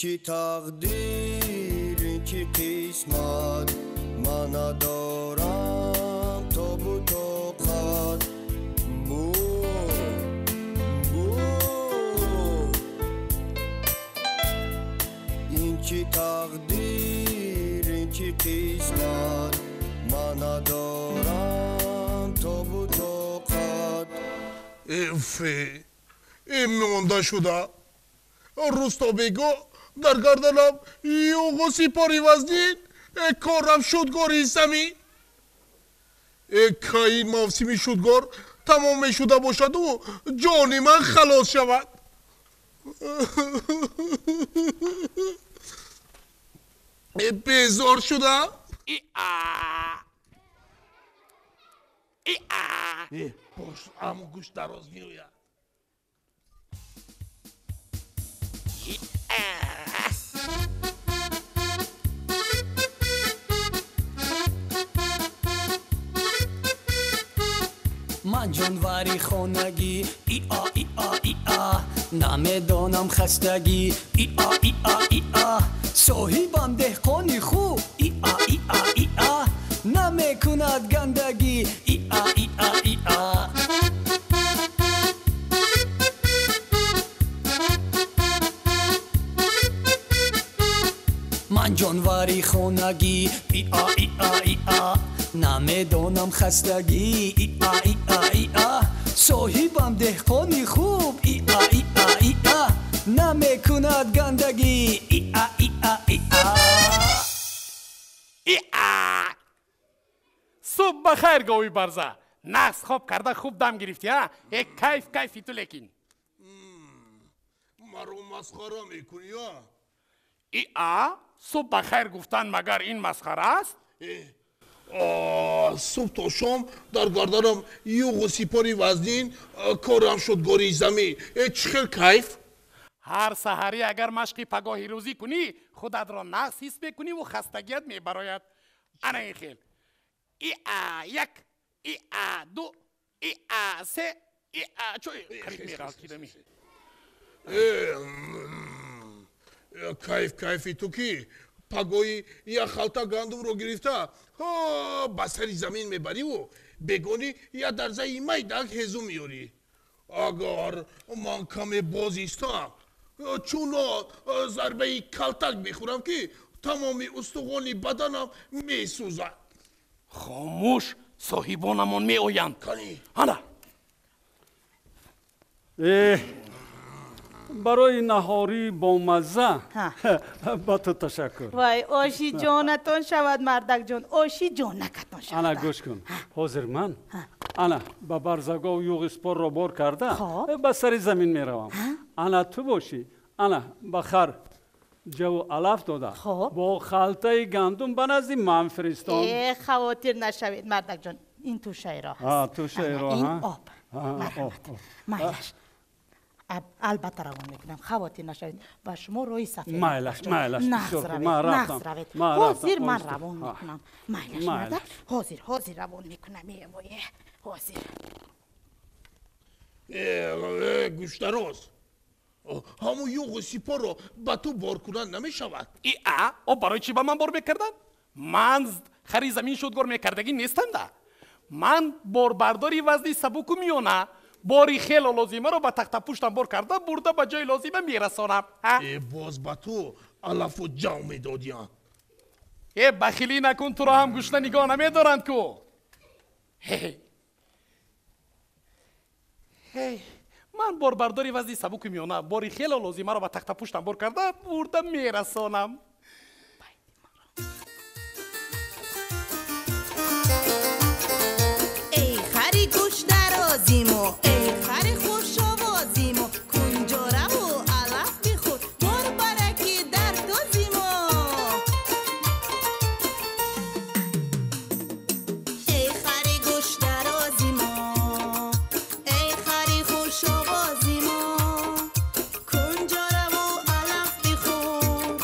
Чӣ тақдир, ин чӣ қисмат, ман надорам тобу тоқат. Бу бу, ин чӣ тақдир, ин чӣ қисмат, ман надорам тобу тоқат. Эфе, монда шуда. Рӯстобего дар гарданам юғу сипори вазнин, корам шудгори замин. Кай мавсими шудгор тамом мешуда бошаду ҷони ман халос шавад. Безор шуда. Бош, амо гӯш дароз меояд. Ман ҷонвари хонагӣ, иа иа иа, намедонам хастагӣ, иа иа иа, соҳибам деҳқони хуб, иа иа иа, намекунад гандагӣ, иа иа иа. Ман ҷонвари хонагӣ, иа иа иа, намедонам хастагӣ, иа иа иа, соҳибам деҳқони хуб, иа иа иа, намекунад гандагӣ, иа иа иа. Иа! Субҳ ба хайр, гови барза. Нағз хоб карда хуб дам гирифтӣ, а? Э, кайф, кайфи ту лекин. Маро масхара мекунӣ, а? Иа, субҳ ба хайр гуфтан магар ин масхара аст? Субҳ то шом дар гарданам юғу сипори вазнин, корам шудгори замин. Чӣ хел кайф? Ҳар саҳарӣ агар машқи пагоҳи рӯзӣ кунӣ, худатро нағз ҳис мекуниву хастагият мебарояд. Ана ин хел. Иа як, иа ду, иа се, иа чо қариб меғалтидами. Кайф, кайфи ту ки пагоҳи як халта гандумро гирифта ба сари замин мебариву бегонӣ як дарзаи майдак ҳезум меёрӣ. Агар ман каме боз истам, чуно зарбаи калтак мехӯрам ки тамоми устухони баданам месӯзад. Хомӯш, соҳибонамон меоянд. Ана. Барои наҳорӣ бомазза ба ту ташаккур. Вай, оши ҷонатон шавад, мардакҷон, оши ҷонакатон шавад. Ана гӯш кун, ҳозир ман ана ба барзагов юғи спорро бор карда ба сари замин меравам. Ана ту бошӣ, ана ба хар ҷаву алаф дода бо халтаи гандум ба назди ман фиристон. Э, хавотир нашавед, мардакҷон, ин тӯшаи роҳ аст. Тӯшаи роҳ, ин об. Майлаш, албатта равон мекунам, хавотир нашавед. Ба шумо роҳи сафед. Майлаш, майлаш, нағз равед, нағз равед. Ҳозир ман равон мекунам. Майлаш, мардак, ҳозир, ҳозир равон мекунам. Э, вой, ҳозир. Гӯштароз, ҳамун юғу сипорро ба ту бор кунан намешавад. Иа, о барои чӣ ба ман бор мекарданд? Ман хари замин шудгор мекардагӣ нестам-да. Ман борбардори вазни сабуку миёна, бори хело лозимаро ба тахтапуштам бор карда бурда ба ҷои лозима мерасонам. Боз ба ту алафу ҷав медодиям. Э, бахилӣ накун, туро ҳам гӯшна нигоҳ намедоранд ку. Ҳей, ман борбардори вазни сабуку миёна, бори хело лозимаро ба тахтапуштам бор карда бурда мерасонам. Эй хари гӯшдарозимо, эй хари хушовозимо, кунҷораву алаф бихӯр, борбараки дар тозимо. Эй хари гӯшдарозимо, эй хари хушовозимо, кунҷораву алаф бихӯр,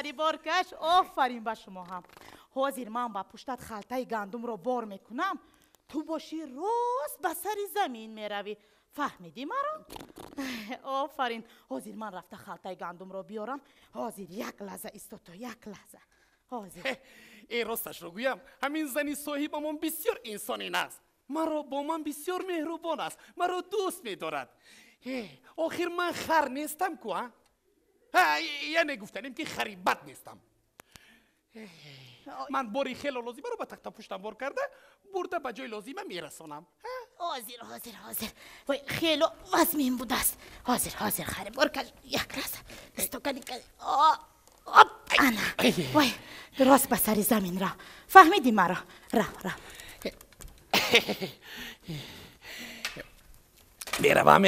Хари боркаш, офарин ба шумо ҳам. Ҳозир ман ба пуштат халтаи гандумро бор мекунам, ту бошӣ рост ба сари замин меравӣ. Фаҳмидӣ маро? Офарин. Ҳозир ман рафта халтаи гандумро биёрам. Ҳозир як лаҳза исто то, як лаҳза. Ҳозир. Э, росташро гӯям, ҳамин зани соҳибамон бисёр инсони нағз. Маро бо ман бисёр меҳрубон аст, маро дӯст медорад. Охир ман хар нестам ку, а? Яъне гуфтанем ки хари бад нестам. Ман бори хело лозимаро ба тахтапуштам бор карда бурда ба ҷои лозима мерасонам. Ҳозир, ҳозир, ҳозир. Вой, хело вазмин будааст. Ҳозир, ҳозир, хари боркаш, як лаҳза. Истокани. Оп, ана. Вой, рост ба сари замин рав. Фаҳмидӣ маро? Рав, рав. Меравам,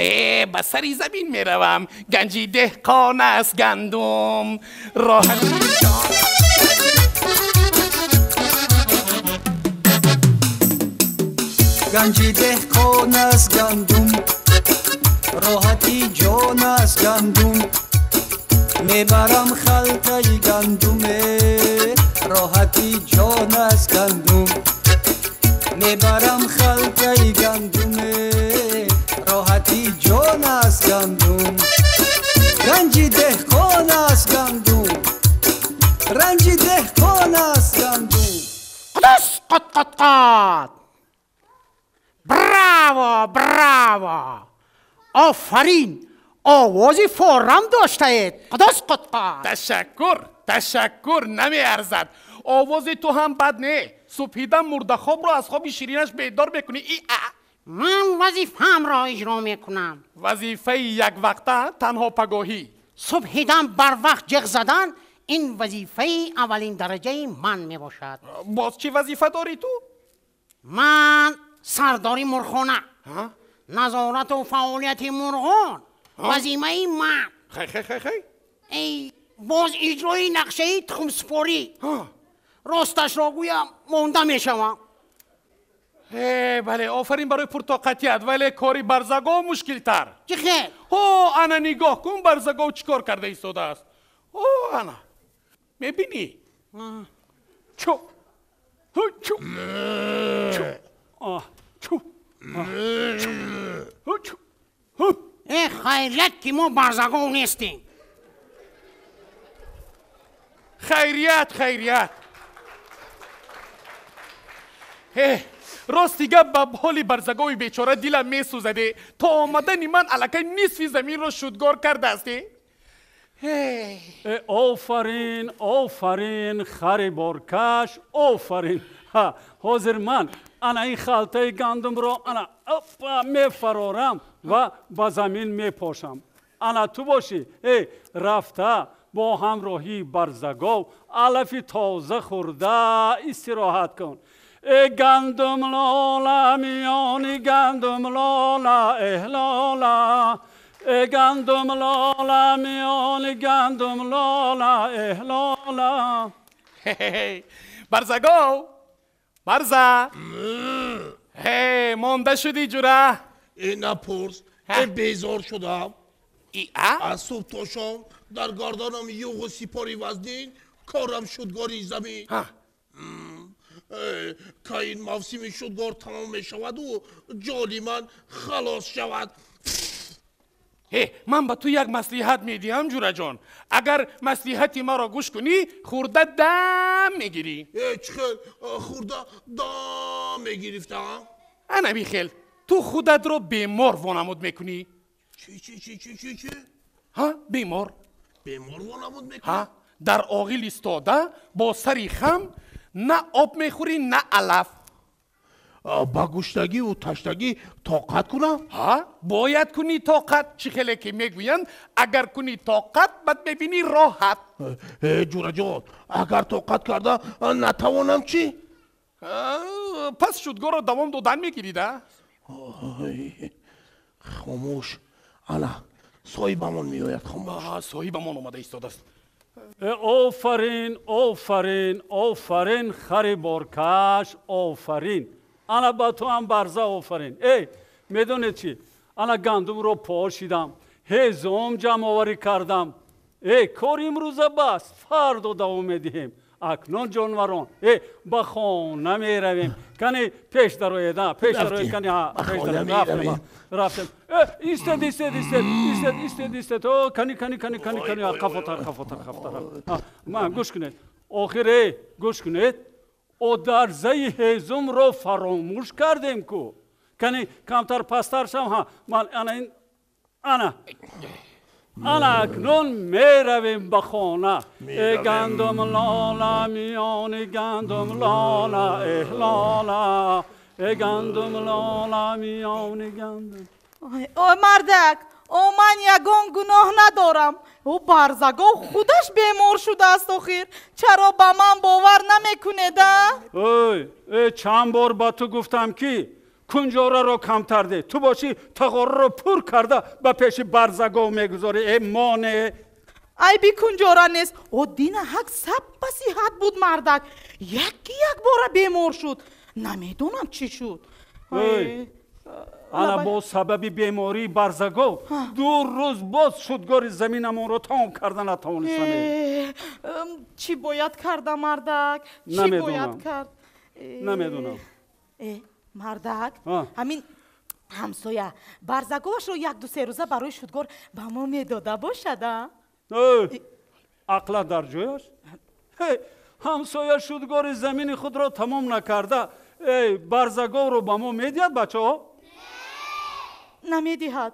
ба сари замин меравам. Ганҷи деҳқон аст гандум, роҳати ҷон. Ганҷи деҳқон аст гандум, роҳати ҷон аст гандум. Мебарам халтаи гандуме, роҳати ҷон аст гандум. Мебарам халтаи гандуме, роҳати ҷон аст гандум. Ганҷи деҳқон аст гандум, ранҷи деҳқон аст гандум. Қудус қут қут қут. Браво, браво! Офарин! Овози форам доштаед. Қудус қут қут. Ташаккур, ташаккур, намеарзад. Овози ту ҳам бад не. Субҳида мурдахобро аз хоби ширинаш бедор мекунӣ. Ман вазифаамро иҷро мекунам. Вазифаи яквақта танҳо пагоҳӣ. Субҳидам барвақт ҷиғ задан ин вазифаи аввалин дараҷаи ман мебошад. Боз чӣ вазифа дорӣ ту? Ман сардори мурғхона. Назорату фаъолияти мурғон вазифаи ман. Хай, хай, хай, хай. Эй, боз иҷрои нақшаи тухмсупорӣ. Росташро гӯям, монда мешавам. Бале, офарин барои пуртоқатият, вале кори барзагов мушкилтар. Чӣ хел? Ҳо, ана нигоҳ кун, барзагов чӣ кор карда истодааст. О, ана мебинӣ? Чу чу чу чу чу. Э, хайрият ки мо барзагов нестем. Хайрият, хайрият. Рости гап, ба ҳоли барзагови бечора дилам месӯзаде. То омадани ман аллакай нисфи заминро шудгор кардаасте. Офарин, офарин, хари боркаш, офарин. Ҳозир ман ана ин халтаи гандумро ана мефарорам ва ба замин мепошам. Ана ту бошӣ, э, рафта бо ҳамроҳии барзагов алафи тоза хӯрда истироҳат кун. Э, гандум лола, миёни гандум лола, эҳ лола. Э, гандум лола, миёни гандум лола, эҳ лола. Барзагов, барза. Ҳе, монда шудӣ, ҷура. Э, напурс, э, безор шудам. Аз субҳ то шом дар гарданам юғу сипори вазнин, корам шудгори замин. Ка ин мавсими шудгор тамом мешаваду ҷони ман халос шавад. Ман ба ту як маслиҳат медиҳам, ҷураҷон. Агар маслиҳати маро гӯш кунӣ, хӯрда дам мегирӣ. Чӣ хел хӯрда дам мегирифтам? Ана бихел, ту худатро бемор вонамуд мекунӣ. Чӣ, чӣ, чӣ, чӣ, чӣ, чӣ? Ҳа, бемор. Бемор вонамуд мекунӣ? Ҳа, дар оғил истода бо сари хам на об мехӯрӣ, на алаф. Ба гуштагиву таштагӣ тоқат кунам? Ҳа, бояд кунӣ тоқат. Чӣ хеле ки мегӯянд, агар кунӣ тоқат, бад мебинӣ роҳат. Ҷураҷон, агар тоқат карда натавонам чӣ? Пас шудгорро давом додан мегирида. Хомӯш, ана соҳибамон меояд. Хомӯш, соҳибамон омада истодааст. Офарин, офарин, офарин, хари боркаш, офарин. Ана ба ту ҳам, барза, офарин. Эй, медонед чӣ? Ана гандумро пошидам, ҳезум ҷамъоварӣ кардам. Кор имрӯза бас, фардо давом медиҳем. Акнун ҷонварон, ба хона меравем. Кани пеш дароед, пеш дароед, кани пеш дароед. Рафтем. Истед, истед, истед, истед, истед, истед. О, кани, кани, кани, кани, кани, қафотар, қафотар, қафотар. Ман гӯш кунед. Охир, гӯш кунед. О дарзаи ҳезумро фаромӯш кардем ку. Кани камтар пасттар шам, ҳа. Ман ана ин ана. Ана акнун меравем ба хона. Э гандум лола миёни гандум лола, эҳ лола. Э гандум лола миёни гандум. Ой мардак, о ман ягон гуноҳ надорам. Ӯ барзагов худаш бемор шудааст охир. Чаро ба ман бовар намекунед, а? Ой, чанд бор ба ту гуфтам ки кунҷораро камтар де. Ту бошӣ тағораро пур карда ба пеши барзагов мегузорӣ. Э моне! Айби кунҷора нест. О дина ҳак саб ба сиҳат буд мардак. Яки якбора бемор шуд. Намедонам чӣ шуд. Ой, ана бо сабаби бемории барзагов 2 рӯз боз шудгори заминамонро тамом карда натавонистам. Чӣ бояд карда мардак? Чӣ бояд кард? Намедонам. Мардак, ҳамин ҳамсоя барзаговашро 1-2-3 рӯза барои шудгор ба мо медода бошад, а? Ақлат дар ҷояш? Ҳамсоя шудгори замини худро тамом накарда, барзаговро ба мо медиҳад, бачаҳо? Намедиҳад.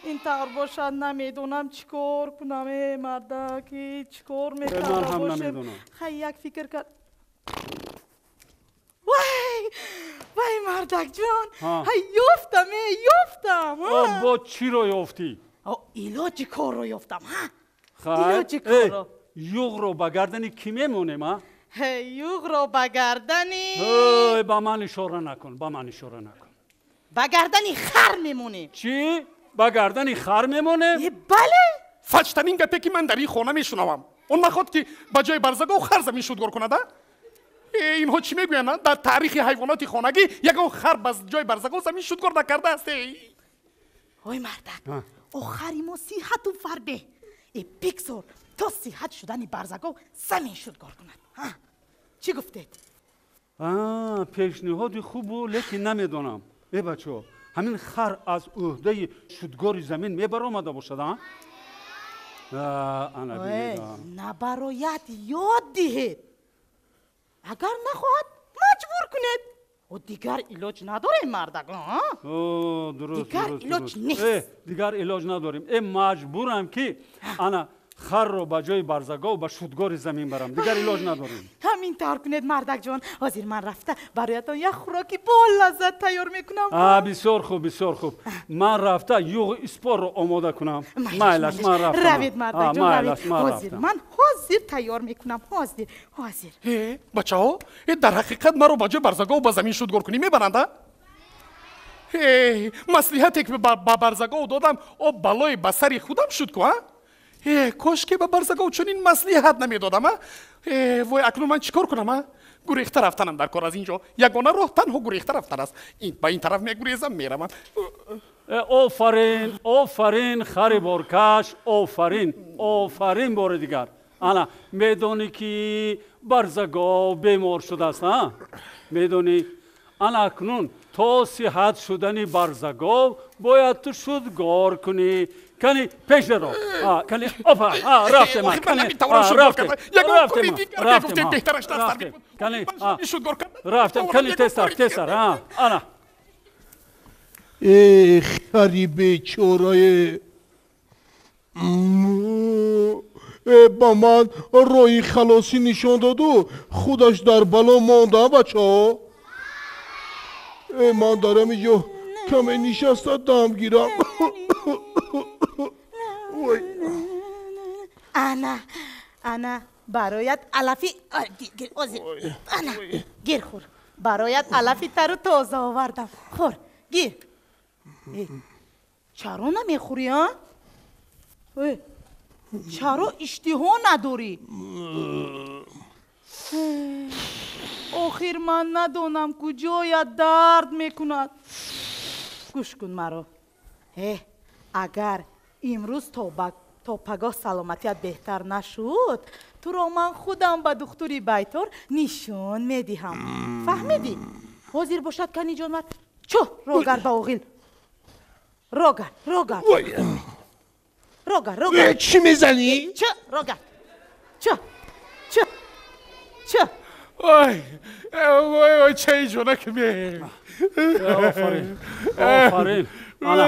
Ин тавр бошад, намедонам чӣ кор кунам. Мардак, чӣ кор мекарда бошем? Хай як фикр кард. Вай, вай мардакҷон, ҳай ёфтам, ёфтам. Бо чиро ёфтӣ? Илоҷи корро ёфтам, ҳа? Илоҷи корро. Юғро ба гардани кӣ мемонем, а? Юғро ба гардани ба ман ишора накун, ба ман ишора накун. Ба гардани хар мемонем. Чӣ? Ба гардани хар мемонем? Бале. Фаҷтарин гапе ки ман дар ин хона мешунавам, он наход ки ба ҷои барзагов хар замин шудгор кунад, а? Инҳо чӣ мегӯянд? Дар таърихи ҳайвоноти хонагӣ ягон хар ба ҷои барзагов замин шудгор накардааст. Ой мардак, о хари мо сиҳату фарбеҳ. Бигзор то сиҳат шудани барзагов замин шудгор кунад. Чӣ гуфтед? Пешниҳоди хубу, лекин намедонам. Э бачаҳо, ҳамин хар аз ӯҳдаи шудгори замин мебаромада бошад, а? Набарояд, ёд диҳед. Агар нахоҳад, маҷбур кунед. О дигар илоҷ надорем, мардак. Дигар илоҷ нест. Дигар илоҷ надорем. Маҷбурам ки ана харро ба ҷои барзагов ба шудгори замин барам. Дигар илоҷ надорем. Ҳамин тавр кунед, мардакҷон. Ҳозир ман рафта бароятон як хӯроки болаззат тайёр мекунам. Бисёр хуб, бисёр хуб. Ман рафта юғи испорро омода кунам. Майлаш, ман рафтам. Равед, мардакҷон, равед. Ҳозир ман ҳозир тайёр мекунам. Ҳозир, ҳозир. Бачаҳо, дар ҳақиқат маро ба ҷои барзагов ба замин шудгор кунӣ мебаранд, а? Маслиҳате ки ба барзагов додам, о балои ба сари худам шуд ку, а? Кош ки ба барзагов чунин маслиҳат намедодам, а? Вой, акнун ман чӣ кор кунам, а? Гурехта рафтанам дар кор аз ин ҷо. Ягона роҳ танҳо гурехта рафтан аст. Ба ин тараф мегурезам, меравам. Офарин, офарин, хари боркаш, офарин, офарин бори дигар. Ана, медонӣ ки барзагов бемор шудааст, а? Медонӣ? Ана акнун то сиҳат шудани барзагов бояд ту шудгор кунӣ. Кани пеш даро. Кани опа, рафтем. Кани рафтем. Рафтем. Рафтем. Кани рафтем. Кани тезтар, тезтар. Ана. Э хари бечорае. Ба ман роҳи халосӣ нишон доду худаш дар бало монда, бачаҳо. Ман дар ҳамин ҷо каме нишаста дам гирам. Ана, ана, бароят алафи ана, гир хӯр. Бароят алафи тару тоза овардам. Хӯр, гир. Чаро намехӯрӣ, а? Чаро иштиҳо надорӣ? Охир ман надонам куҷоят дард мекунад. Гӯш кун маро. Агар имрӯз то ба То пагоҳ саломатият беҳтар нашуд, туро ман худам ба духтури байтор нишон медиҳам. Фаҳмидӣ? Ҳозир бошад кани ҷонвар. Чӯ, рогар ба оғил. Рогар, рогар. Рогар, рогар. Чӣ мезанӣ? Чӯ, рогар. Чӯ, чӯ, чӯ. Ой, ой, ой, чай ҷонак ме. Офарин, офарин. Ана,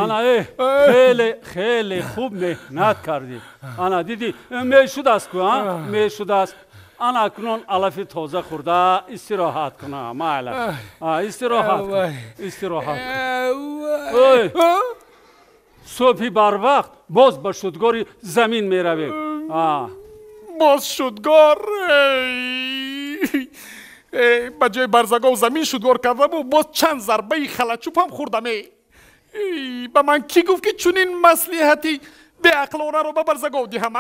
ана, э, хеле, хеле хуб меҳнат кардӣ. Ана, дидӣ, мешудааст ку, а? Мешудааст. Ана акнун алафи тоза хӯрда истироҳат кунам, майла. Истироҳат кун, истироҳат кун. Ой, субҳи барвақт боз ба шудгори замин меравем. Боз шудгор? Ба ҷои барзагов замин шудгор кардаму боз чанд зарбаи халачӯб ҳам хӯрдаме. Ба ман кӣ гуфт, ки чунин маслиҳати беақлонаро ба барзагов диҳам?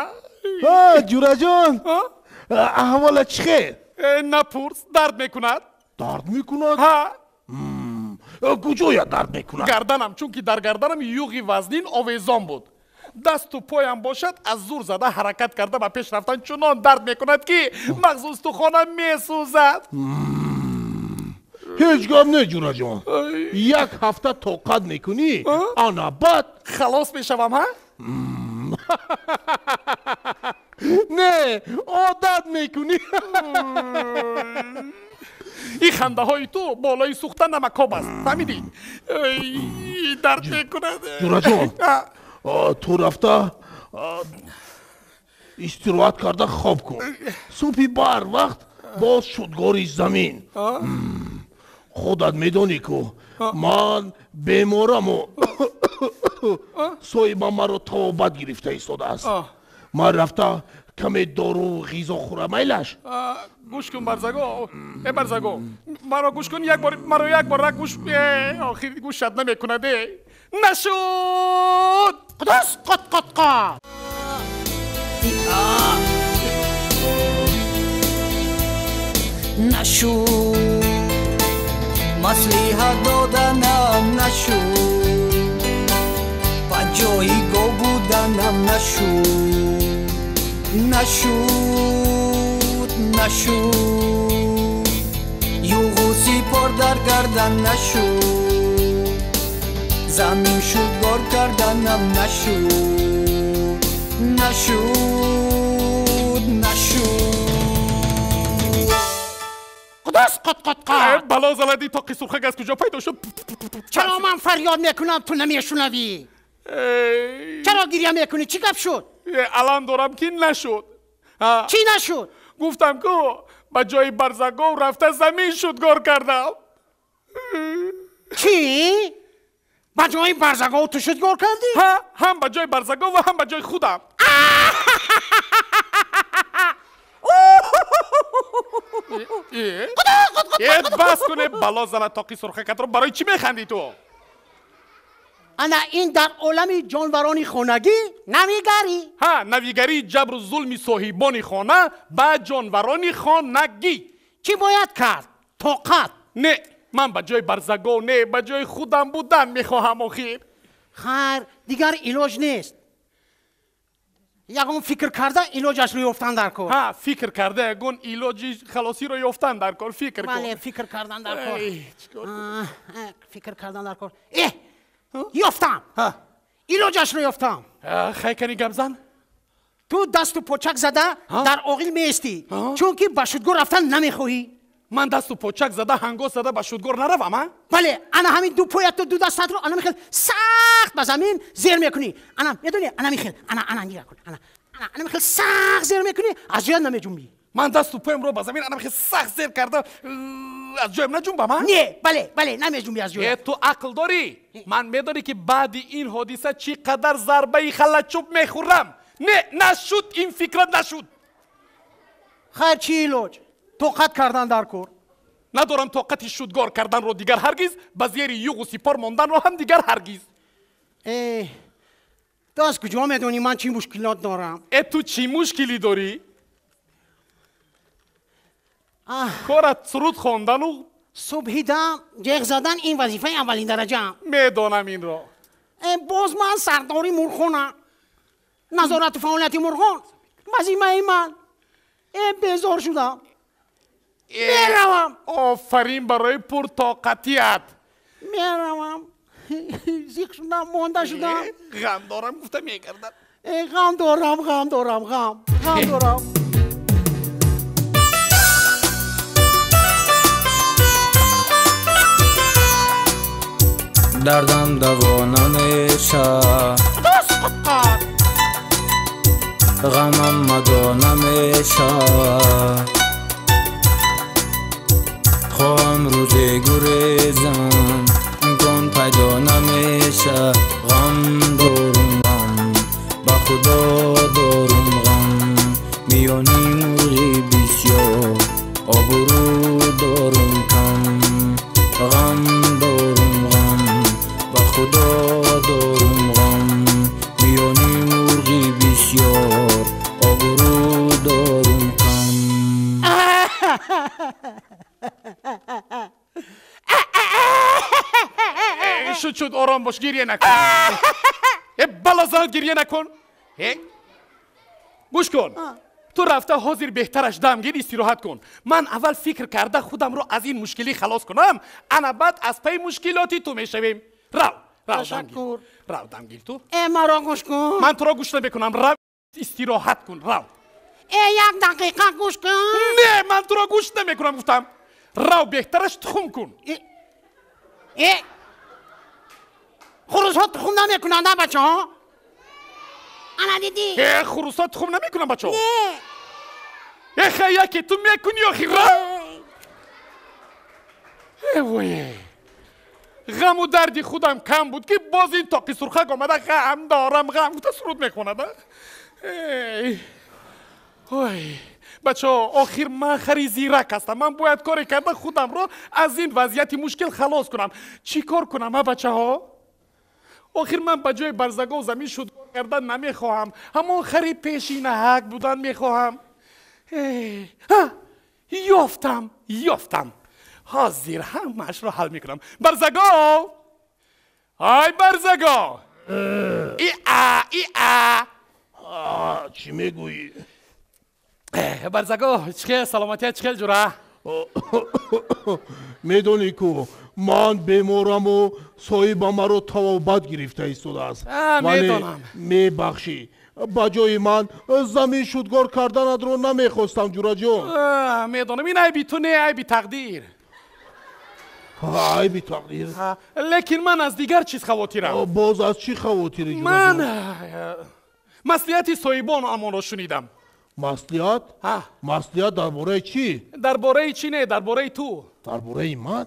Ҷураҷон, аҳволат чӣ хел? Напурс, дард мекунад. Дард мекунад? Ҳа. Куҷоя дард мекунад? Гарданам, чунки дар гарданам юғи вазнин овезон буд. Дасту поям бошад, аз зур зада ҳаракат карда ба пеш рафтан чунон дард мекунад, ки мағзу устухонам месӯзад. Ҳеҷ гап не, ҷураҷон, як ҳафта тоқат мекунӣ, ана баъд халос мешавам. Ҳа, не, одат мекунӣ. Ин хандаҳои ту болои сӯхта намакоб аст, фаҳмидӣ? Дард мекунад. Ҷураҷон, ту рафта истироҳат карда хоб кун. Субҳи барвақт боз шудгори замин. Худат медонӣ ку, ман бемораму соҳибам маро табобат гирифта истодааст. Ман рафта каме дору ғизо хӯрам, майлаш? Гӯш кун, барзаго, э барзаго, маро гӯш кун як бор, маро як бор гӯш. Охир гӯшат намекунад. Э, нашуд. Қудос, қот, қот, қот. Нашуд маслиҳат доданам, нашуд ба ҷои гов буданам, нашуд, нашуд, нашуд, юғу сипор дар гардан нашуд, замин шудгор карданам нашуд, нашуд, нашуд. Қудос, қот, қот, қот. Бало залади, тоқи сурхак аз куҷо пайдо шуд? Чаро ман фарёд мекунам, ту намешунавӣ? Чаро гиря мекунӣ? Чӣ гап шуд? Алам дорам, ки нашуд. Чӣ нашуд? Гуфтам ку, ба ҷои барзагов рафта замин шудгор кардам. Чӣ? Ба ҷои барзагов ту шудгор кардӣ? Ҳа, ҳам ба ҷои барзагов ва ҳам ба ҷои худам. Бас куне, бало зана тоқи сурхакатро. Барои чӣ механдӣ ту? Ана ин дар олами ҷонварони хонагӣ навигарӣ. Ҳа, навигарии ҷабру зулми соҳибони хона ба ҷонварони хонагӣ. Чӣ бояд кард? Тоқат. Не, ман ба ҷои барзагов не, ба ҷои худам будан мехоҳам охир. Хайр, дигар илоҷ нест. Ягон фикр карда илоҷашро ёфтан дар кор. Ҳа, фикр карда ягон илоҷи халосиро ёфтан дар кор. Фикр кун. Бале, фикр кардан дар кор, фикр кардан дар кор. Э, ёфтам, илоҷашро ёфтам. Хай, кани гап зан. Ту дасту почак зада дар оғил меистӣ, чунки ба шудгор рафтан намехоҳӣ. Ман дасту почак зада, ҳангоз зада ба шудгор наравам, а? Бале, ана ҳамин ду пояту ду дастатро ана михел сахт ба замин зер мекунӣ. Ана медонӣ, ана михел, ана, ана нигоҳ кун, ана, ана, ана михел сахт зер мекунӣ, аз ҷоят намеҷунбӣ. Ман дасту поямро ба замин ана михел сахт зер карда аз ҷоям наҷунбам, а? Не, бале, бале, намеҷунбӣ аз ҷоят. Э, ту ақл дорӣ? Ман медонӣ, ки баъди ин ҳодиса чӣ қадар зарбаи халачӯб мехӯрам. Не, нашуд, ин фикра нашуд. Хайр, чӣ илоҷ? Тоқат кардан дар кор. Надорам тоқати шудгор карданро дигар ҳаргиз, ба зери юғу сипор монданро ҳам дигар ҳаргиз. Э, ту аз куҷо медонӣ ман чӣ мушкилот дорам? Э, ту чӣ мушкилӣ дорӣ? Корат суруд хондану субҳида ҷеғ задан, ин вазифаи аввалин дараҷаам. Медонам инро. Боз ман сардори мурғхона. Назорати фаъолияти мурғон вазифаи ман. Безор шудам. Меравам. Офарин барои пуртоқатият. Меравам. Зиқ шудам, монда шудам. Ғам дорам гуфта мегардам. Ғам дорам, ғам дорам, ғам. Ғам дорам. Дардам даво намеша, ғамам мадо намеша. Хоҳам рӯзе гурезам, имкон пайдо намеша. Ғам дорум ғам, ба худо дорум ғам. Миёни мурғи бисёр, обрӯ дорум кам. Ғам дорум ғам, ба худо дорум ғам. Миёни мурғи бисёр, обрӯ дорум кам. Шуд, шуд, ором бош, гирья накун. Балазанат гирья накун. Гӯш кун. Ту рафта ҳозир беҳтараш дам гир, истироҳат кун. Ман аввал фикр карда худамро аз ин мушкилӣ халос кунам, ана баъд аз пайи мушкилоти ту мешавем. Рав, рав дам гир. Рав дам гир ту. Маро гӯш кун. Ман туро гӯш намекунам. Рав истироҳат кун, рав. Як дақиқа гӯш кун. Не, ман туро гӯш намекунам гуфтам. Рав беҳтараш тухм кун. Хурусҳо тухм намекунанд, бачаҳо? Ана дидӣ? Хурусҳо тухм намекунанд, бачаҳо? Не. Хай, яке ту мекунӣ охи, рав. Вой. Ғаму дарди худам кам буд, ки боз ин тоқи сурхак омада ғам дорам, ғам гуфта суруд мехонад. Ой. Бачаҳо, охир ман хари зирак ҳастам. Ман бояд коре карда худамро аз ин вазъияти мушкил халос кунам. Чӣ кор кунам, а бачаҳо? Охир ман ба ҷои барзагов замин шудгор кардан намехоҳам. Ҳамон хари пешинаҳак будан мехоҳам. Ёфтам, ёфтам. Ҳозир ҳамаашро ҳал мекунам. Барзагов! Ай барзагов! Иа, иа! Чӣ мегӯӣ? Барзагов, чӣ хел саломатият, чӣ хел ҷура? Медонӣ ку, ман бемораму соҳибам маро тавобат гирифта истодааст. Медонам. Мебахшӣ, ба ҷои ман замин шудгор карданатро намехостам, ҷураҷон. Медонам, ин айби ту не, айби тақдир. Айби тақдир? Лекин ман аз дигар чиз хавотирам. Боз аз чӣ хавотирӣ, ҷураҷон? Ман маслиҳати соҳибон амонро шунидам. Маслиҳат? Маслиҳат дар бораи чӣ? Дар бораи чӣ не, дар бораи ту. Дар бораи ман?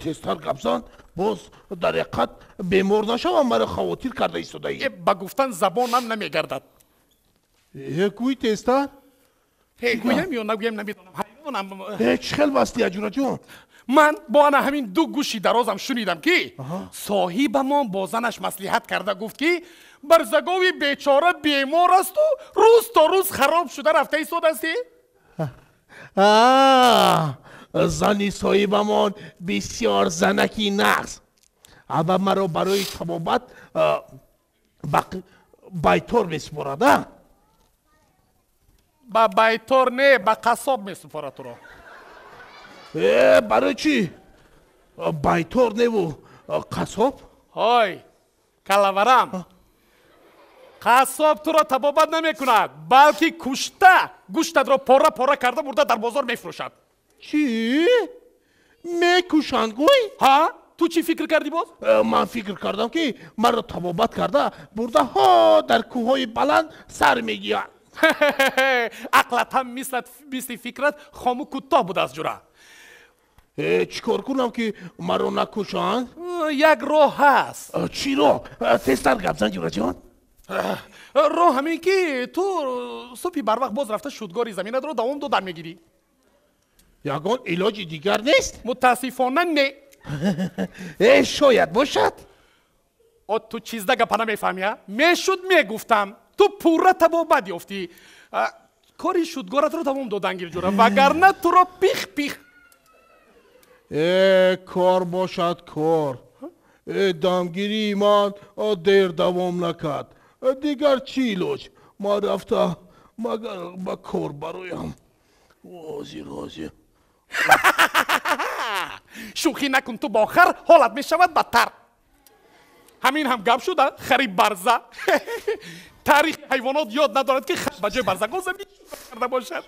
Тезтар гап зан, боз дар ҳақиқат бемор нашавам, маро хавотир карда истодаӣ. Ба гуфтан забонам намегардад. Гӯй тезтар. Гӯям ё нагӯям намедонам, ҳайронам. Чӣ хел маслиҳат, ҷураҷон? Ман бо ана ҳамин ду гӯши дарозам шунидам, ки соҳибамон бо занаш маслиҳат карда гуфт, ки барзагови бечора бемор асту рӯз то рӯз хароб шуда рафта истодастӣ. Зани соҳибамон бисёр занаки нағз. Албат маро барои табобат ба байтор месупорад, а? Ба байтор не, ба қассоб месупорад туро. Барои чӣ? Байтор неву қассоб? Ҳой, калаварам. Қассоб туро табобат намекунад, балки кушта гӯштатро пора пора карда бурда дар бозор мефурӯшад. Чӣ? Мекушанд гӯй? Ҳа? Ту чӣ фикр кардӣ боз? Ман фикр кардам, ки маро табобат карда бурда ҳо дар кӯҳҳои баланд сар мегиранд. Ақлат ҳам мисли фикрат хому кӯтоҳ будааст, ҷура. Чӣ кор кунам, ки маро накушанд? Як роҳ ҳаст. Чӣ роҳ? Тезтар гап зан, ҷураҷон. Роҳ ҳамин, ки ту субҳи барвақт боз рафта шудгори заминатро давом додан мегирӣ. Ягон илоҷи дигар нест? Мутаассифона не. Шояд бошад. О, ту чизда гапа намефаҳмӣ, а? Мешуд мегуфтам. Ту пурра табобат ёфтӣ. Кори шудгоратро давом додан гир, ҷура, вагарна туро пих пих. Кор бошад кор. Дамгирии ман дер давом накард. Дигар чӣ илоҷ? Ман рафта магар ба кор бароям. Ҳозир, ҳозир. Шӯхӣ накун ту бо хар, ҳолат мешавад бадтар. Ҳамин ҳам гап шуда, хари барза. Таърихи ҳайвонот ёд надорад, ки хар ба ҷои барзагов замин карда бошад.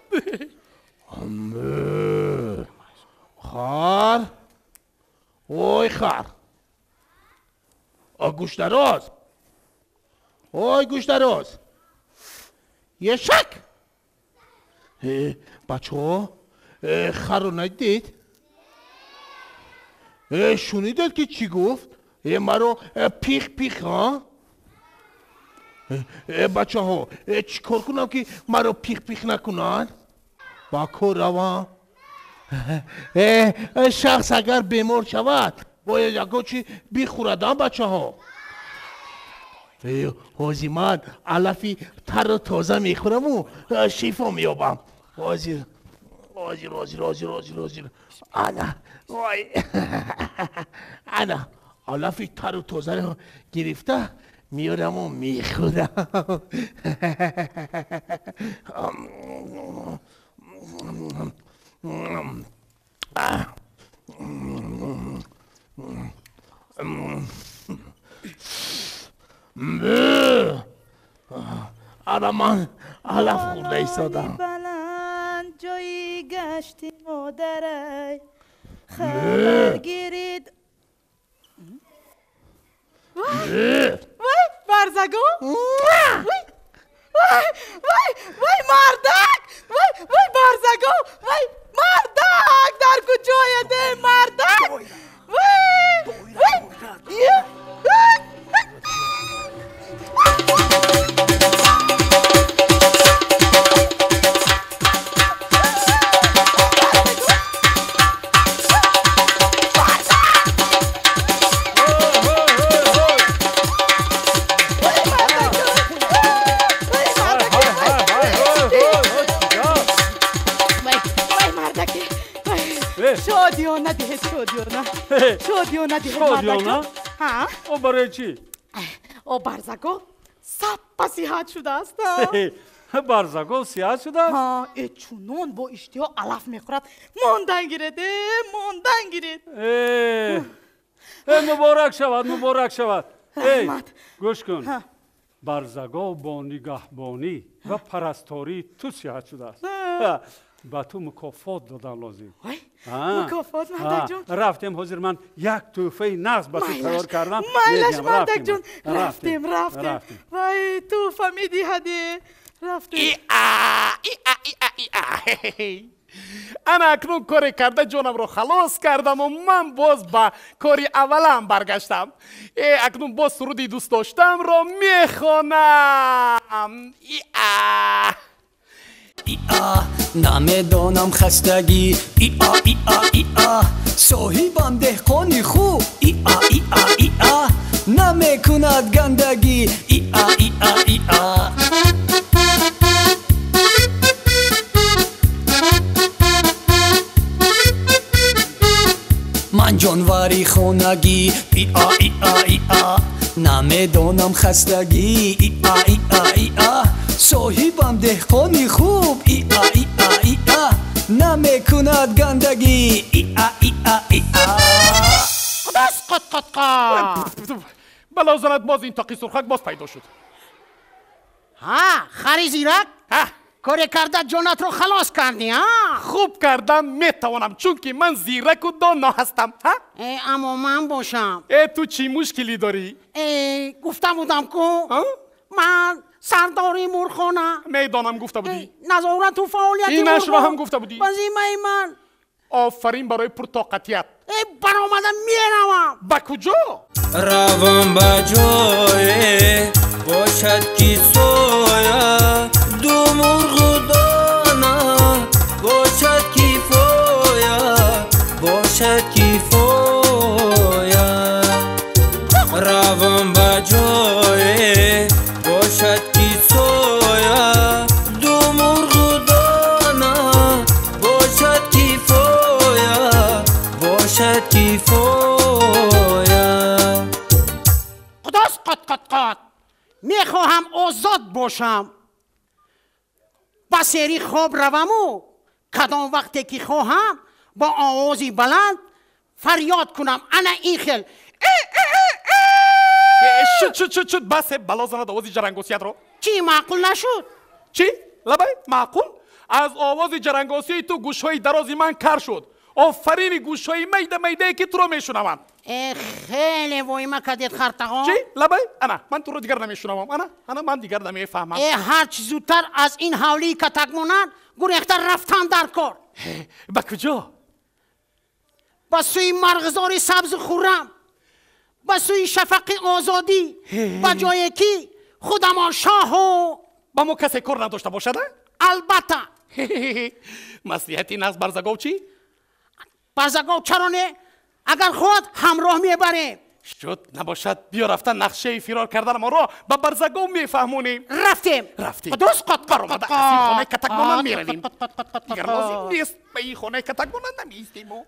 Хар, ой хар, гӯшдароз, ой гӯшдароз, ешак. Бачаҳо, харро надидед? Шунидед, ки чӣ гуфт? Маро пих пих, ҳа? Бачаҳо, чӣ кор кунам, ки маро пих пих накунанд? Ба кор равам. Шахс агар бемор шавад, бояд ягон чи бихӯрадам, бачаҳо. Ҳозир ман алафи тару тоза мехӯраму шифо меёбам. Ҳозир, ҳозир, ҳозир, ҳозир, ҳозир, ҳозир. Ана, ой, ана алафи тару тозаро гирифта меораму мехӯрам. Ана ман алаф хӯрда истодам. Баланд ҷои гашти модарай, хабар гирид. Вай, барзагов! Вай, вай, вай, мардак! Вай, вай, барзагов! Вай, мардак! Дар куҷояд, эй мардак? Вай, вай! Шодиёна диҳед, шодиёна. Шодиёна диҳед. Шодиёна? О, барои чӣ? О, барзагов саппа сиҳат шудааст. Барзагов сиҳат шудааст? Э, чунон бо иштиҳо алаф мехӯрад. Мондан гиред, э, мондан гиред. Э, муборак шавад, муборак шавад. Эй, гӯш кун. Барзагов бо нигаҳбонӣ ва парастории ту сиҳат шудааст. Ба ту мукофот додан лозим. Мукофот, мардакҷон? Рафтем, ҳозир ман як тӯҳфаи нағз ба ту тайёр кардам. Майлаш, мардакҷон, рафтем, рафтем. Вай, тӯҳфа медиҳаде. Рафтем. Ана акнун коре карда ҷонамро халос кардаму ман боз ба кори аввалам баргаштам. Э, акнун боз суруди дӯстдоштаамро мехонам. Иа иа, намедонам хастагӣ. Иа, иа, иа, соҳибам деҳқони хуб. Иа, иа, иа, намекунад гандагӣ. Иа, иа, иа. Ман ҷонвари хонагӣ. Иа, иа, иа, намедонам хастагӣ. Иа, иа, иа, соҳибам деҳқони хуб. Иа, иа, иа, намекунад гандагӣ. Иа, иа, иа. Худос, қот, қот, қот. Бало занад, боз ин тоқи сурхак боз пайдо шуд. Ҳа, хари зирак, коре карда ҷонатро халос кардӣ, ҳа? Хуб кардан метавонам, чунки ман зираку доно ҳастам. Э, аммо ман бошам. Э, ту чӣ мушкилӣ дорӣ? Э, гуфта будам ку, ман сардори мурғхона. Медонам, гуфта будӣ. Назорату фаъолияти инашро ҳам гуфта будӣ. Вазимаи ман. Офарин барои пуртоқатият. Э, баромада меравам. Ба куҷо? Равам ба ҷое бошад, ки соя, ду мурғу дона бошад кифоя, бошад кифоя. Равам ба ҷое бошад, ки соя, ду мурғу дона бошад кифоя, бошад кифоя. Худос, қот, қот, қот. Мехоҳам озод бошам. Ба сери хоб раваму кадом вақте ки хоҳам бо овози баланд фарёд кунам. Ана ин хел. Шуд, шуд, шуд, шуд, бас, бало занад овози ҷарангосиятро. Чӣ, маъқул нашуд? Чӣ? Лабай, маъқул? Аз овози ҷарангосии ту гӯшҳои дарози ман кар шуд. Офарини гӯшҳои майда майдае ки туро мешунаванд. Э, хеле воима кардед, хартағон. Чӣ? Лабай, ана ман туро дигар намешунавам. Ана, ана ман дигар намефаҳмам. Э, ҳарчи зудтар аз ин ҳавлии катакмонанд гурехта рафтан дар кор. Ба куҷо? Ба сӯи марғзори сабзу хуррам, ба сӯи шафақи озодӣ, ба ҷое ки худамон шоҳу ба мо касе кор надошта бошад? Албатта. Маслиҳати нағз. Барзагов чӣ? Барзагов чаро не? Агар хоҳад, ҳамроҳ мебарем. Шуд, набошад, биё рафта нақшаи фирор карданамонро ба Барзагов мефаҳмонем. Рафтем. Рафтем. Дуруст. Баромада аз ин хонаи катакмонанд меравем. Дигар лозим нест, ба ин хонаи катакмонанд намеистем мо.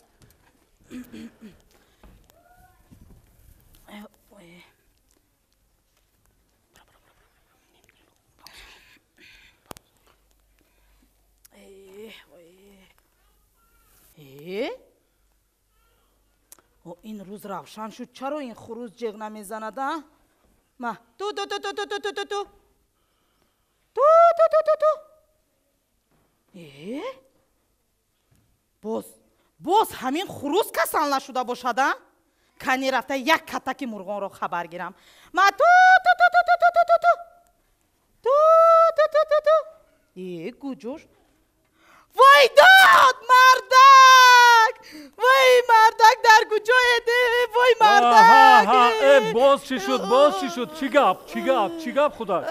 Ин рӯз равшан шуд, чаро ин хурӯз ҷеғ намезанад? А ма, ту ту ту ту ту ту ту ту ту ту ту ту ту ту. Э, боз боз ҳамин хурӯз касал нашуда бошад? А кани рафта як катаки мурғонро хабар гирам. Ма, ту ту ту ту ту ту ту ту ту ту ту ту ту. Э, куҷош? Вой дод, мардак! Вой мардак, дар куҷоед? Вой мардак! Боз чӣ шуд, боз чӣ шуд? Чӣ гап, чӣ гап, чӣ гап, худо?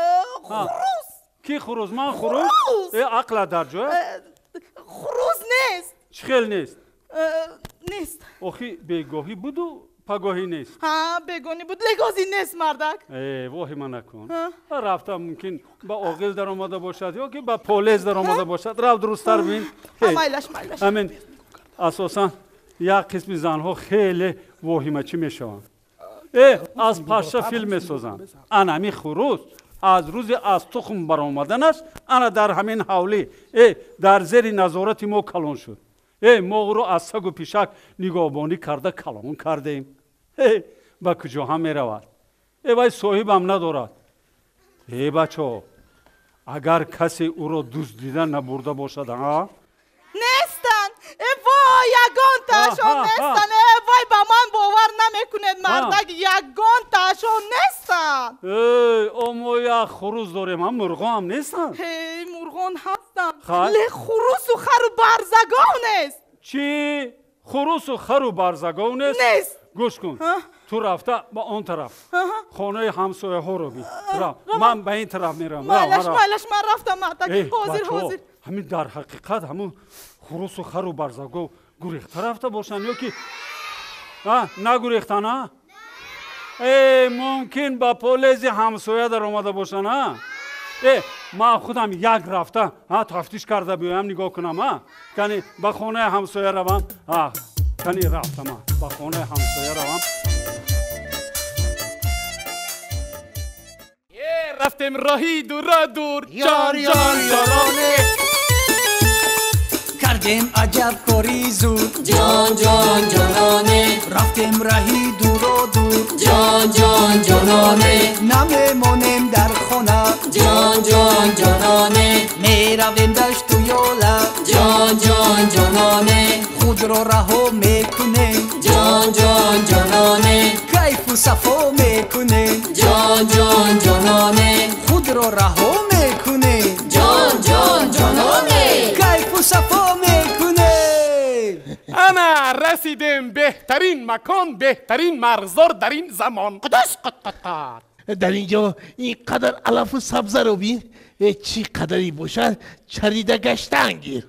Хурӯз. Ки хурӯз? Ман хурӯз? Э, ақлат дар ҷоя? Хурӯз нест. Чӣ хел нест? Нест. Охи бегоҳӣ буду пагоҳӣ нест. Ҳа, бегоҳӣ буд, легози нест, мардак. Э, воҳима накун. Рафта мумкин ба оғил даромада бошад ё ки ба полез даромада бошад. Рав, дурусттар бин. Майлаш, майлаш. Ҳамин асосан як қисми занҳо хеле воҳимачӣ мешаванд. Э, аз пашша филм месозанд. Ана ҳамин хурӯз аз рӯзи аз тухм баромаданаш ана дар ҳамин ҳавлӣ, э, дар зери назорати мо калон шуд. Э, мо ӯро аз сагу пишак нигоҳбонӣ карда калон кардем. Э, ба куҷо ҳам меравад? Э, вай соҳибам надорад. Э, бачо, агар касе ӯро дуздида набурда бошад, а? Нестанд. Э, вой, ягонтаашон нестанд. Э, вой, ба ман бовар намекунед, мардак, ягонтаашон нестанд. Э, о, мо як хурӯз дорем, ҳам мурғон ҳам нестанд? Э, мурғон ҳастанд, ле хурӯсу хару барзагов нест. Чӣ? Хурӯсу хару барзагов нест? Нест. Гӯш кун, ту рафта ба он тараф хонаи ҳамсояҳоро бин. Рав, ман ба ин тараф меравам. Майлаш, майлаш, ман рафтам, мардак, ҳозир, ҳозир. Ҳамин дар ҳақиқат ҳамун хурӯсу хару барзагов гурехта рафта бошанд ё ки нагурехтан? А, э, мумкин ба полези ҳамсоя даромада бошанд. А, э, ман худам як рафта тафтиш карда биёям, нигоҳ кунам. А, кани ба хонаи ҳамсоя равам. А, кани рафтам, ба хонаи ҳамсоя равам. Рафтем роҳи дура дур, ҷон ҷон ҷононе, кардем аҷаб кори зуд, ҷон ҷон ҷононе, рафтем раҳи дуро дур, ҷон ҷон ҷононе, намемонем дар хона, ҷон ҷон ҷононе, меравем дашту ёла, ҷон ҷон ҷононе, худро раҳо мекунем, ҷон ҷон ҷононе, кайфу сафо мекунем, ҷон ҷон ҷононе, худро раҳо мекунем, ҷон ҷон ҷононе, кайфу сафо мекунем. Ана расидем, беҳтарин макон, беҳтарин марғзор дар ин замон. Қудус қат. Дар ин ҷо ин қадар алафу сабзаро бин, чӣ қадаре бошад, чарида гаштан гир.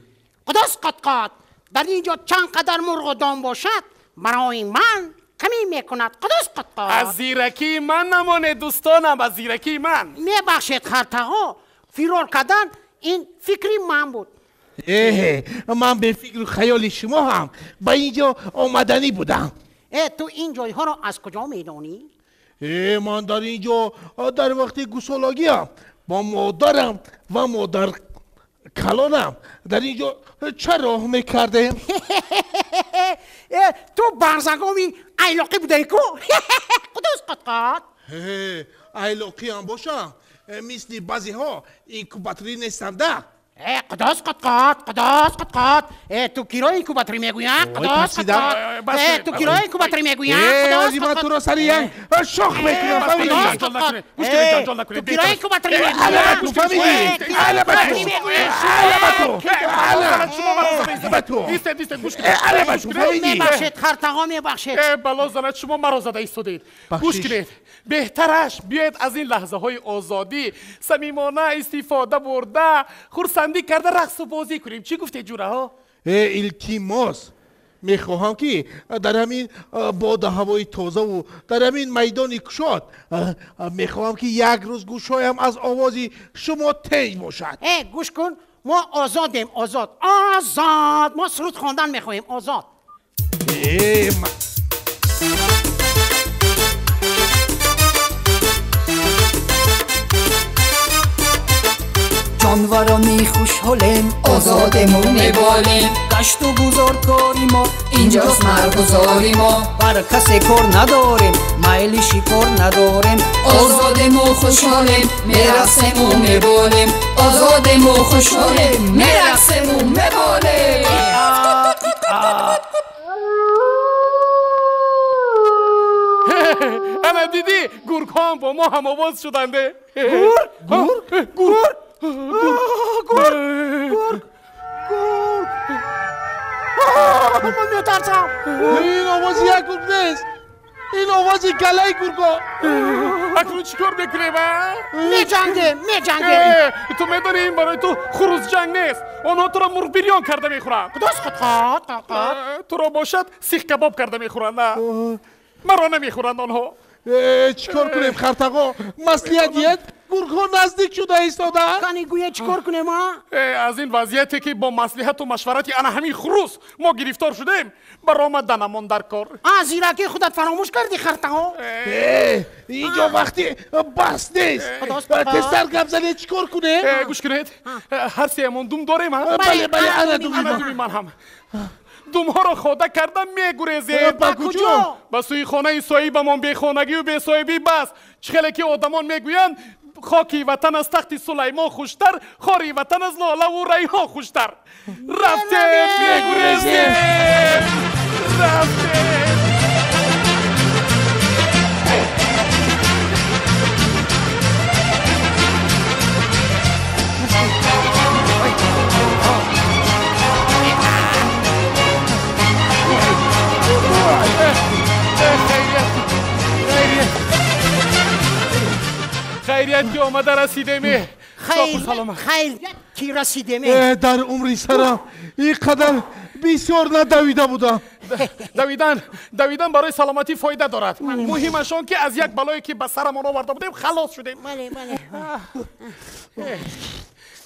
Қудус қат. Дар ин ҷо чанд қадар мурғу дом бошад, барои ман камӣ мекунад. Қудус қат. Аз зиракии ман намонед, дӯстонам, аз зиракии ман. Мебахшед, хартағо, фирор кардан ин фикри ман буд. Э, ман бе фикру хаёли шумо ҳам ба ин ҷо омаданӣ будам. Э, ту ин ҷойҳоро аз куҷо медонӣ? Ман дар ин ҷо дар вақти гусолагиам бо модарам ва модар калонам дар ин ҷо ча роҳ мекардем? Ту барзагови айлоқӣ будаӣ ку? Қудус қотқот. Айлоқиам бошам, мисли баъзеҳо инкубаторӣ нестанда. Қудос қотқот, қудос қотқот. Ту киро инкубаторӣ мегӯянд? Қудос қотқот. Ту киро инкубаторӣ мегӯянд? Қудос ман туро сари як шох мекунам. Ту киро инкубаторӣ мегӯянд? Мебахшед, хартағо, мебахшед. Бало занад, шумо маро зада истодед. Гӯш кунед, беҳтараш биёед аз ин лаҳзаҳои озодӣ самимона истифода бурда, хурсандӣ карда рақсу бозӣ кунем. Чӣ гуфтед, ҷураҳо? Илтимос, мехоҳам ки дар ҳамин боду ҳавои тозаву дар ҳамин майдони кушод мехоҳам ки як рӯз гӯшҳоям аз овози шумо тинҷ бошад. Гӯш кун, мо озодем, озод, озод. Мо суруд хондан мехоҳем, озод. Ҷонварони хушҳолем, озодему меболем, гашту гузор кори мо, инҷост маргузори мо. Бар касе кор надорем, майли шикор надорем. Озодему хушҳолем, мерақсему меболем, озодему хушҳолем, мерақсему меболем. Ана дидӣ, гургҳоам бо мо ҳамовоз шуданде. Гург, гург, гург, гург, гург, гург. Ман метарсам. Ин овози як гург нест, ин овози галаи гургҳо. Акнун чӣ кор мекунем, а? Меҷангем, меҷангем. Ту медонӣ, ин барои ту хурӯсҷанг нест. Онҳо туро мурғбирён карда мехӯранд. Қудос қотқот, қотқот. Туро бошад сихкабоб карда мехӯранд. Маро намехӯранд онҳо. Чӣ кор кунем, хартағо? Маслиҳат диҳед, гургҳо наздик шуда истодаанд. Кани гӯя, чӣ кор кунем, а? Аз ин вазъияте ки бо маслиҳату машварати ана ҳамин хурӯс мо гирифтор шудем, баромаданамон дар кор. А зиракии худат фаромӯш кардӣ, хартағо? Инҷо вақти баҳс нест. Тезтар гап занед, чӣ кор кунем? Гӯш кунед, ҳар сеямон дум дорем, а? Бале, бале, ана думи ман. Думи ман ҳам. Думҳоро хода карда мегурезем. Ба куҷо? Ба сӯи хонаи соҳибамон. Бехонагию бесоҳибӣ бас. Чӣ хеле ки одамон мегӯянд, хоки ватан аз тахти Сулаймон хуштар, хори ватан аз лолаву райҳон хуштар. Рафтем, мегурезем, рафтем. Хайрият ки омада расидем. Хайрият ки расидем. Дар умри сарам ин қадар бисёр надавида будам. Давидан барои саломатӣ фоида дорад. Муҳимаш он ки аз як балое ки ба сарамон оварда будем халос шудем.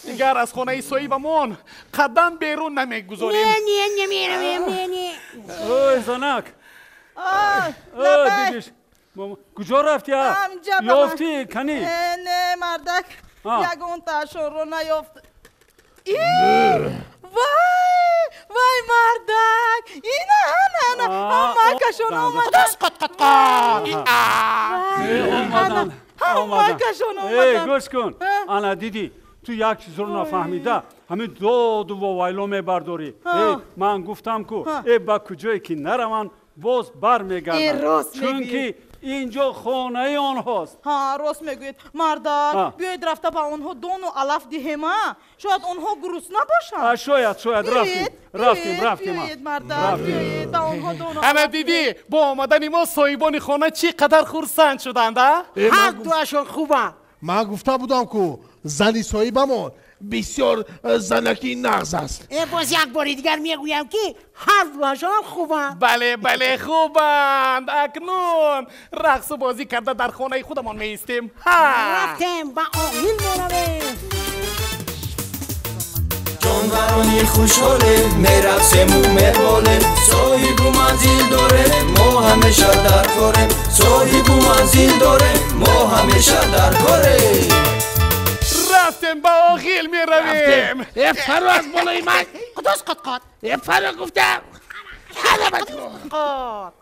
Дигар аз хонаи соҳибамон қадам берун намегузорем. Не, намеравем, не, не. Ой, занак, дидиш, куҷо рафти? Ёфтӣ кани? Не, мардак, ягон таашонро наёфт. Вай, вай, мардак, ина ана ҳамакашон омадан. Омадан, ҳамакашон омадан. Гӯш кун, ана дидӣ, ту як чизро нафаҳмида ҳамин доду вовайло мебардорӣ. Ман гуфтам ку, ба куҷое ки нараванд, боз бармегарданд, чунки инҷо хонаи онҳост. Ҳа, рост мегӯед, мардак. Биёед рафта ба онҳо дону алаф диҳем, а? Шояд онҳо гурусна бошанд. Шояд, шояд. Рафтем, рафтем, рафтем. Биёед, мардак, биёед ба онҳо дону. Ана дидӣ, бо омадани мо соҳибони хона чӣ қадар хурсанд шуданд, а? Ҳар дуашон хубанд. Ман гуфта будам ку, зани соҳибамон бисёр занаки нағз аст. Боз як бори дигар мегӯям ки ҳар дуашон хубанд. Бале, бале, хубанд. Акнун рақсу бозӣ карда дар хонаи худамон меистем. Рафтем, ба оҳил меравем. Ҷонварони хушҳолем, мерақсему меболем, соҳибу манзил дорем, мо ҳамеша дар корем, соҳибу манзил дорем. ҳамеша дар коре. Рафтем, ба оғил меравем. Э, фаро аз болои ман! Қудус қот-қот. Э, фаро гуфтам! Қот.